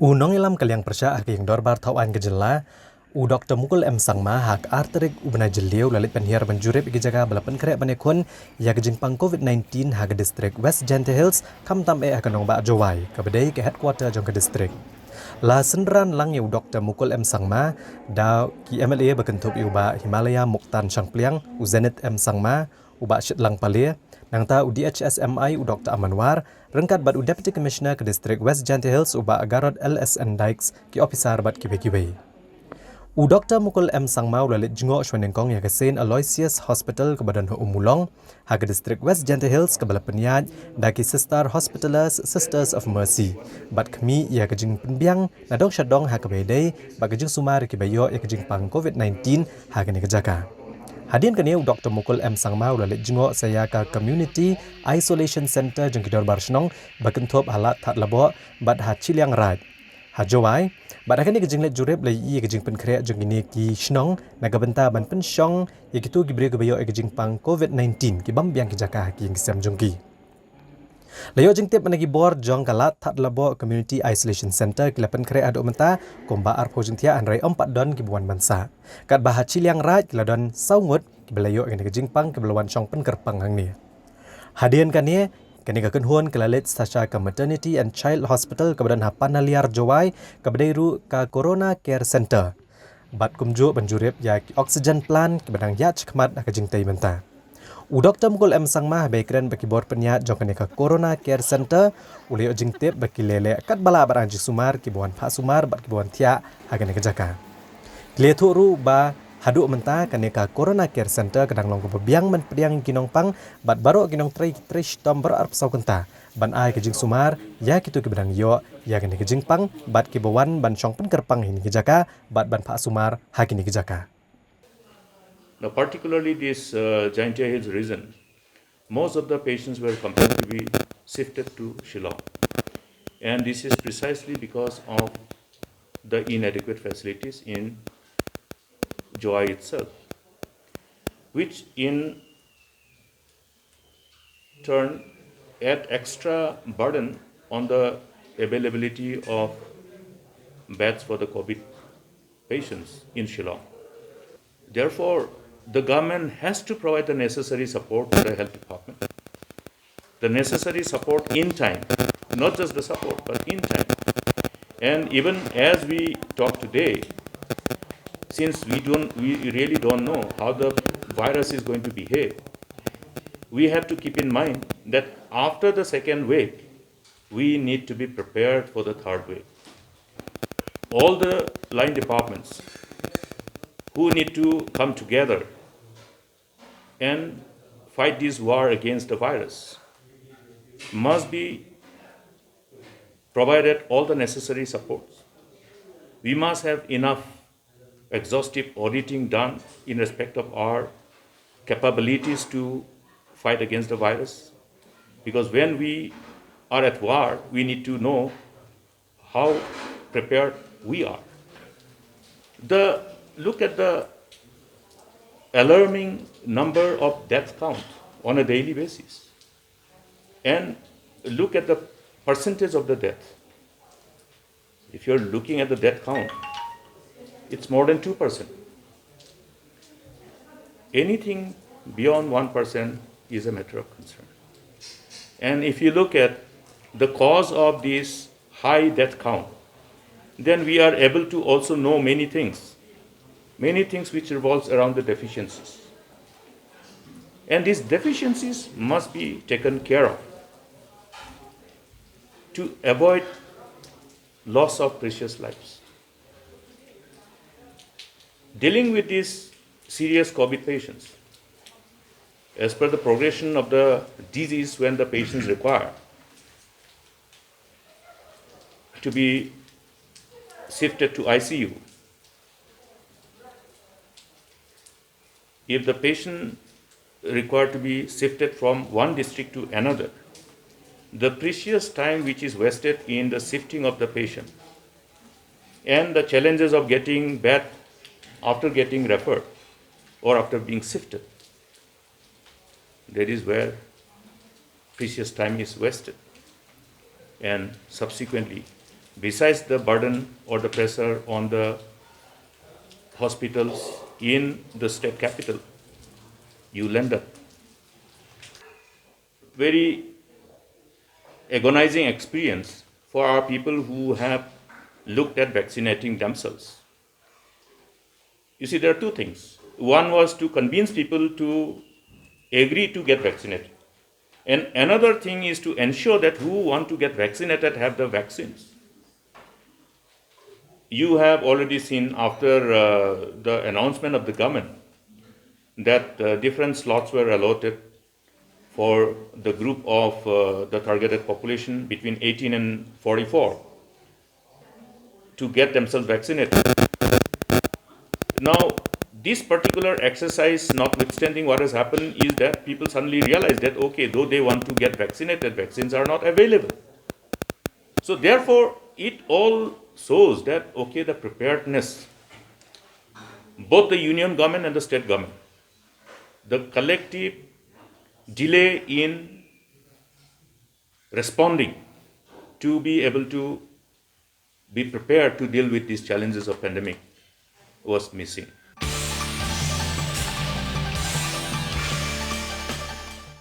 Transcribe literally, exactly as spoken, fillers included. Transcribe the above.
U nongïalam ka liang pyrshah ha ka ïing dorbar thaw aiñ ka jylla, u Doktor Mukul M Sangma, ha ka ar tarik u bnai Jylliew, u la leit pynhiar ban jurip ïa ki jaka ba la pynkhreh ban ïakhun ïa ka jingpang covid nineteen ha ka distrik West Jaintia Hills, khamtam eh ha ka nongbah Jowai, kaba dei ka headquarter jong ka distrik. La synran lang ïa u Doktor Mukul M Sangma da ki M L A ba kynthup ïa u Bah Himalaya Muktan Shangpliang, u Zenith M Sangma, u Bah Shitlang Pale, nangta u D H S M I u Doktor Aman War, ryngkat bad u Deputy Commissioner ka distrik West Jaintia Hills u Bah Garod L S N Dykes, ki ophisar bad kiwei kiwei. U Doktor Mukul M Sangma u la leit jngoh shwa nyngkong ïa ka Saint Aloysius Hospital kaba don ha Ummulong, ha ka distrik West Jaintia Hills, kaba la pynïaid da ki Sister Hospitallers, Sisters of Mercy, bad khmih ïa ka jingpynbiang na dong sha dong ha kaba ïadei bad ka jingsumar ïa kiba ïoh ïa ka jingpang covid nineteen ha kane ka jaka. Hadien kane, u Doktor Mukul M Sangma u la leit jngoh sa ïa ka Community Isolation Center jong ki dorbar shnong ba kynthup ha Lad Thadlaboh bad ha Chilliang Raid ha Jowai. Bad ha kane ka jingleit jurip la ïohi ïa ka jingpynkhreh jong kine ki shnong na ka bynta ban pynshong ïa kito ki briew kiba ïoh ïa ka jingpang covid nineteen, ki bym biang ki jaka ha ki ïing ki sem jong ki. La ïoh jingtip na ki bor jong ka Lad Thadlaboh Community Isolation Center, ki la pynkhreh haduh mynta kumba arphew jingthiah, hynrei ym pat don kiba wan ban sah. Katba ha Chilliang Raid ki la don saw ngut kiba la ïoh ïa kane ka jingpang, kiba la wan shong pynkyrpang hangne. Hadien kane, kane ka kynhun ka la leit sa sha ka Maternity and Child Hospital kaba don ha Panaliar Jowai, kaba dei ruh ka Corona Care Center, bad kumjuh ban jurip ïa ki oxygen plant kiba dang ïaid shakhmat ha ka jingtei mynta. U Doktor Mukul M Sangma, haba ïakren bad ki bor pynïaid jong kane ka Corona Care Center, u la ïoh jingtip ba ki la leh katba lah ban ai jingsumar ïa kiba wan phah sumar bad kiba wan thiah ha kane ka jaka. Ki la ïathuh ruh ba haduh mynta kane ka Corona Care Center ka dang long kaba biang ban pdiang ïa ki nongpang bad baroh ki nongtrei ki trei shitom baroh arphew saw kynta ban ai ka jingsumar ïa kito kiba dang ïoh ïa kane ka jingpang bad kiba wan ban shong pynkyrpang ha kine ki jaka bad ban phah sumar ha kine ki jaka. Now, particularly this uh, Jaintia Hills region, most of the patients were compelled to be shifted to Shillong. And this is precisely because of the inadequate facilities in Jowai itself, which in turn add extra burden on the availability of beds for the COVID patients in Shillong. Therefore, the government has to provide the necessary support to the health department, the necessary support in time, not just the support, but in time. And even as we talk today, since we don't, we really don't know how the virus is going to behave, we have to keep in mind that after the second wave, we need to be prepared for the third wave. All the line departments who need to come together and fight this war against the virus must be provided all the necessary supports. We must have enough exhaustive auditing done in respect of our capabilities to fight against the virus. Because when we are at war, we need to know how prepared we are. The look at the alarming number of death count on a daily basis, and look at the percentage of the death. If you're looking at the death count, it's more than two percent. Anything beyond one percent is a matter of concern. And if you look at the cause of this high death count, then we are able to also know many things, many things which revolves around the deficiencies. And these deficiencies must be taken care of to avoid loss of precious lives. Dealing with these serious COVID patients, as per the progression of the disease, when the patients require to be shifted to I C U, if the patient required to be shifted from one district to another, the precious time which is wasted in the shifting of the patient and the challenges of getting bed after getting referred or after being shifted, that is where precious time is wasted, and subsequently Besides the burden or the pressure on the hospitals in the state capital, you land up. Very agonizing experience for our people who have looked at vaccinating themselves. You see, there are two things. One was to convince people to agree to get vaccinated. And another thing is to ensure that who want to get vaccinated have the vaccines. You have already seen after uh, the announcement of the government that uh, different slots were allotted for the group of uh, the targeted population between eighteen and forty-four to get themselves vaccinated. Now, this particular exercise, notwithstanding what has happened, is that people suddenly realize that, okay, though they want to get vaccinated, vaccines are not available. So, therefore, it all shows that, okay, the preparedness, both the union government and the state government, the collective delay in responding to be able to be prepared to deal with these challenges of pandemic was missing.